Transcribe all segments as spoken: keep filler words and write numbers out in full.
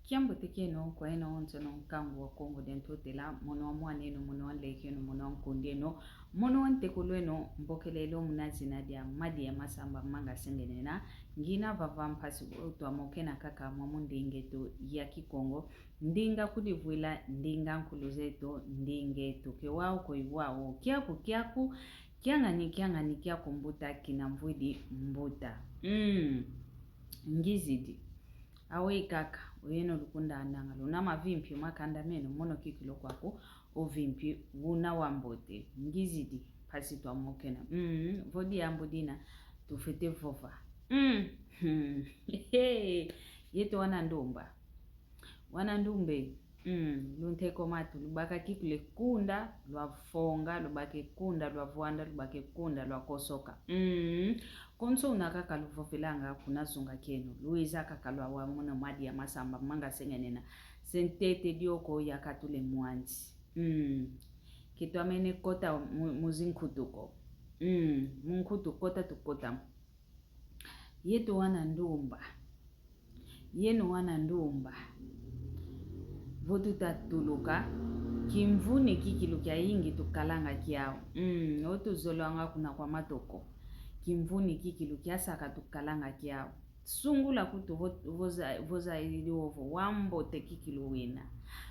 Kiambote kieno kwa eno onsono, nkangu wa Kongo dia Ntotela, mono wa mwan'eno, mono wa nlek'eno, mono wa nkund'eno, mono wa ntekulw'eno, mbokelele muna zina dia Madia Masamba Manga Sengenena. Ngina vava mpasi vo twamokena kaka mwa mu nding'eto ya Kikongo, ndinga kudivwila, ndinga nkulu zeto, nding'eto. Ke wau ko i wau, kiaku, kiaku, kiangani, kiangani, kiaku mbuta, kina mvwidi mbuta. Mm. Ngizidi. Awe kaka, oyeno lukundandanga, luna mavimpi makanda meno, mono kikilu kwaku, ovimpi una wambote. Ngizidi, mpasi twamokena. Mm, vo diambu dina, tufwete vova. Mm, hmm. Yeto wana ndumba. Wana ndumbe. Mm, lunteko matu, lubaka kikilu e kunda, lwafonga, lubaka e kunda, lwavwanda, lubaka e kunda, lwakosoka. Mm, konso una kaka luvovelanga kuna zunga kieno, luiza kaka lwawa muna Madia Masamba Manga Sengenena. Se ntete dioko yakatula e mwanzi. Mm, ke twamene kota mu, mu zinkutu ko. Mm, mu nkutu kota tukota mo. Yeto wana ndumba. Yeno wana ndumba. Vo tutatuluka, kimvuni kikilu kiayingi tukalanga kiau. Mm, o tuzolwanga kuna kwa matoko. Kimvuni kikilu kiasaka tukalanga kiau. Sungula kutu vo, vo za-, vo zaidi ovo wambote kikilu wina.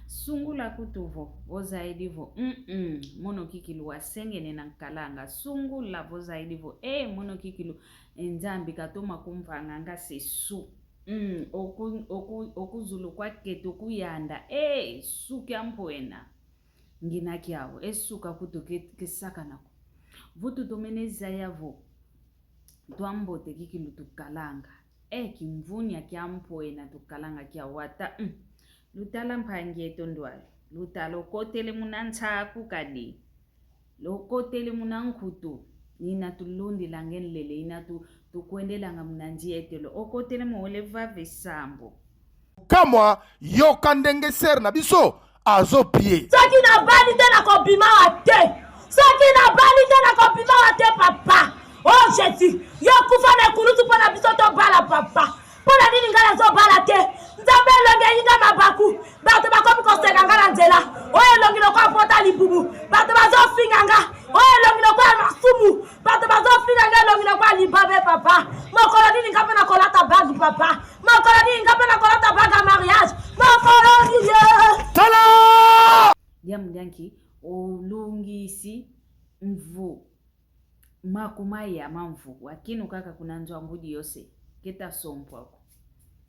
Sungula kutu vo, vo zaidi vo, mm, mm, mono kikilu wasengenena nkalanga. Sungula vo zaidi vo, eh, mono kikilu e Nzambi katoma kumvanga nga se su. Mm, oku, oku, oku zulu kwakete okuyanda. Eh, su kia mpwena. Ngina kiau, e su ka kutu ke, kesakana ko. Vo tutomene zaya vo twambote kikilu tukalanga. Eh, kimvunia kia mpwena tukalanga kiau wata. Mm. Lutala mpangi eto ndwali. Lutala okotele muna nsaku kadi. Lokotele muna nkutu, ina tulundilanga e nlele, ina tu-, tukwendelanga muna nzietelo. Okotele mo wele vava e sambu. Kamwa, yoka ndenge sœur na biso azopie. Soki nabali te nakobima awa te. Soki nabali te nakobima awa te, papa. Oh Jésus, yo kufa na ekulusu mpo na biso tobala, papa. Mpo na nini ngai nazobala te? Nzambe, elongi eyinga mabaku. Bato bakomi koseka nga na nzela. Oyo elongi lokola pota libumu. Bato bazofinga nga. Oyo elongi lokola masumu. Bato bazofinga nga elongi lokola libabe, papa. Mokolo nini nga mpe nakolata bague, papa? Mokolo nini nga mpe nakolata bague ya mariage? Mokolo nini, eh? Tala! Diambu dia nki, olungisi mvu. Makuma ya mamvu, wakinu kaka kuna nzo a ngudi yose, keta sompwa ko.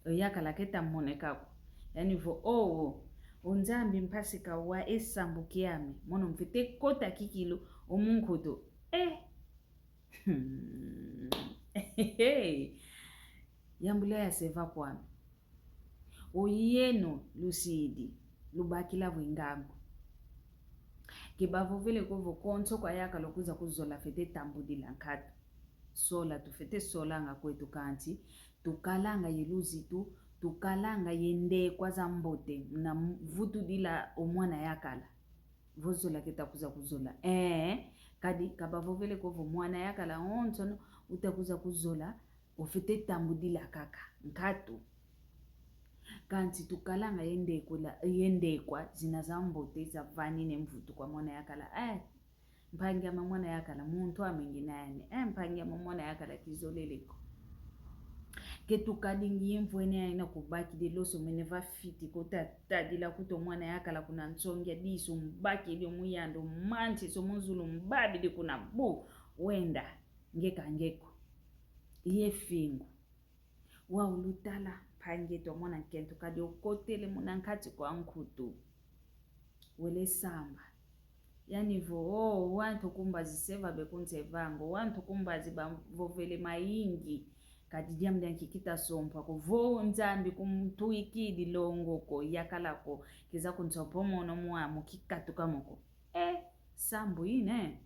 Oyakala keta moneka ko. Yani vo, oh, oh, o Nzambi mpasi kawa e sambu kiame, mono mfwete kota kikilu o mu nkutu. Eh! Yambula ya seva kwame. Oyeno lusidi, lubakila vo e ngangu. Ke bavovele ko vo konso kwa yakala kwiza kuzola fwete tambudila nkatu. Sola tufwete solanga kwetu kansi, tukalanga ye luzitu, tukalanga ye ndekwa za mbote, muna m-, vutudila o mwana yakala. Vo zola keta kwiza kuzola. Eh, kadi ka bavovele ko vo mwana yakala onsono uta kwiza kuzola, ofwete tambudila kaka nkatu. Kansi tukalanga ye ndekwa la, ye ndekwa zina za mbote zavanina e mvutu kwa mwana yakala. Eh, mpangi ame mwana yakala, muntu ame ngina yani. Eh, mpangi ame mwana yakala kizolele ko. Ke tukadingi ye mvwene yayi na kubakidi loso mene va fiti ko, ta-, tadila kutu o mwana yakala kuna nsongi a disu, mbakidi o mu yandi, o mansi so mu zulu, mbabidi kuna bu, wenda, nge ka nge ko. Ye fingu. Wau lutala, mpangi eto, mwana nkento, kadi okotele muna nkati kwa nkutu. Wele samba. Yani vo, oh, wantu ku mbazi seva be kunsevanga, wantu ku mbazi bavovele mayingi. Kadi diambu dia nki kita sompwa ko, vo Nzambi kumtwikidi longo ko, yakala ko, keza kunsompa mono mwamu kikatuka mo ko. Eh, sambu ine.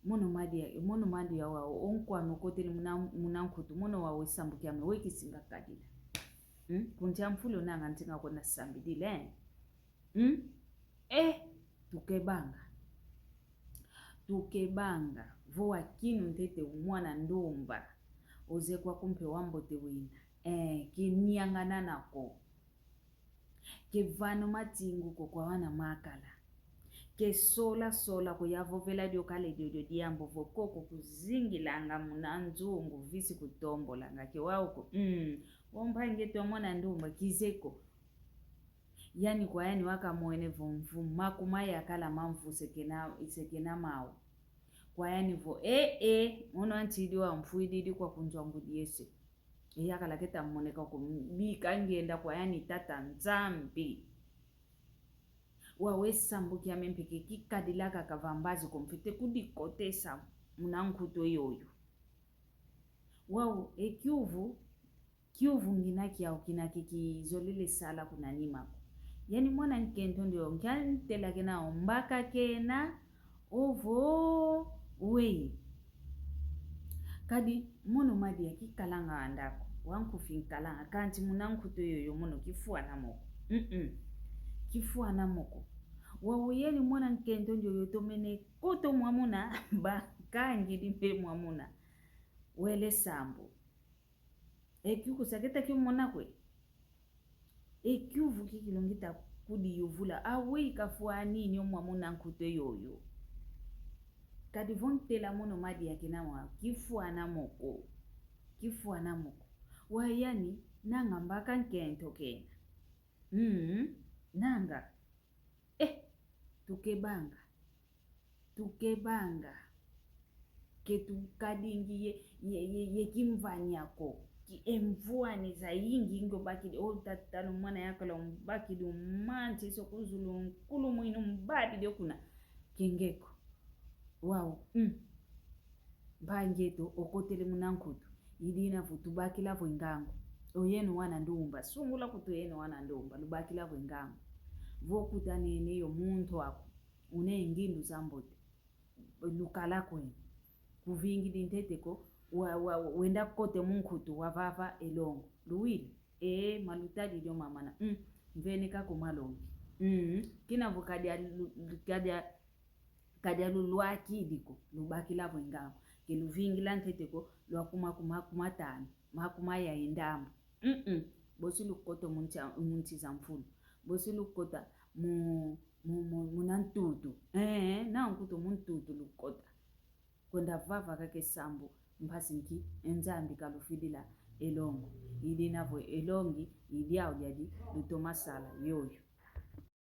Mono madi ya, mono madi ya wau, o nkwame okotele muna, muna nkutu, mono wau e sambu kiame, we kisinga kadila. Hmm? Kuntia mfulu nanga ntinga kwenda sambidila, eh? Hmm? Eh, tukebanga. Tukebanga, vo wakinu ntete o mwana ndumba, ozeye kwaku mpe wambote wina. Eh, kinianganana ko. Ke vana matingu ko kwa wana makala. Ke sola sola ko, yavovela dio kala diodio diambu vo koko kuzingilanga muna nzungu visi kutombolanga ke wau ko. Mm. Vo mpangi eto mwana ndumba kize ko. Yani kwa yani wakamwene vo mvu makuma yakala mamvu se kena, se kena mau. Kwa yani vo, e, e, mono antidi wamfwididi kwa kunzwa ngudi ese. E yakala keta moneka ko, bika ngenda kwa yani Tata Nzambi. Wau e sambu kiame mpe ke kikadilaka kavambazi ko, mfwete kudikotesa muna nkutu eyoyo. Wau e kiuvu, kiuvu ngina kiau kina ke kizolele sala kuna nima ko. Yani mwana nkento ndioyo, nkia ntela kena, o mbaka kena, ovo, wei. Kadi mono madia kikalanga anda ko, wankufi nkalanga, kanti muna nkutu eyoyo mono kifwana mo ko. Mm-mm. Kifwana mo ko. Wau yani mwana nkento ndioyo tomene koto mwamuna, bakangidi mpe mwamuna. Wele sambu. E kiuvu sa keta kimona kwe. E kiuvu ki kilongita kudiyuvula. Awe kafwanini o mwamuna nkutu eyoyo. Kadi vo ntela mono madia kena wa, kifwana mo ko. Kifwana mo ko. Wau yani, nanga mbaka nkento kena. Mm, nanga. Eh, tukebanga. Tukebanga. Ke tukadingi ye, ye, ye, ye kimvania ko. Ki emvwani zayingi nge obakidi. O tata no mwana yakala umbakidi umanti so ku zulu nkulu mwinu mbadidi kuna. Ke nge ko. Wau, mm. Mpangi eto okotele muna nkutu. I dina vo tubakila vo e ngangu. Oyeno wana ndumba. Sungula kutu oyeno wana ndumba. Lubakila vo e ngangu. Vo kutanene yo muntu aku. Une ngindu zambote. Lukala kweno. Kuvingidi ntete ko. Wa, wa, wenda kote mu nkutu wavava e longo. Luwili. E, malutadidi o mamana. Mm. Mvene kako malongi. Mm. Kina vo kadia lu-, kadia kadia lulwakidi ko, lubakila vo e ngangu. Ke luvingila ntete ko, lwakuma kuma, kuma tanu, makuma ya e ndambu. Mm-mm. Bosi lukota mu nti, mu nti za mfulu. Bosi lukota mu, mu, mu, muna ntutu. Eh, na nkutu mu ntutu lukota. Kwenda vava kaka e sambu, mpasi nki, e Nzambi kalufidila e longo. I dina vo e longi, i diau diadi, lutoma sala, yoyo.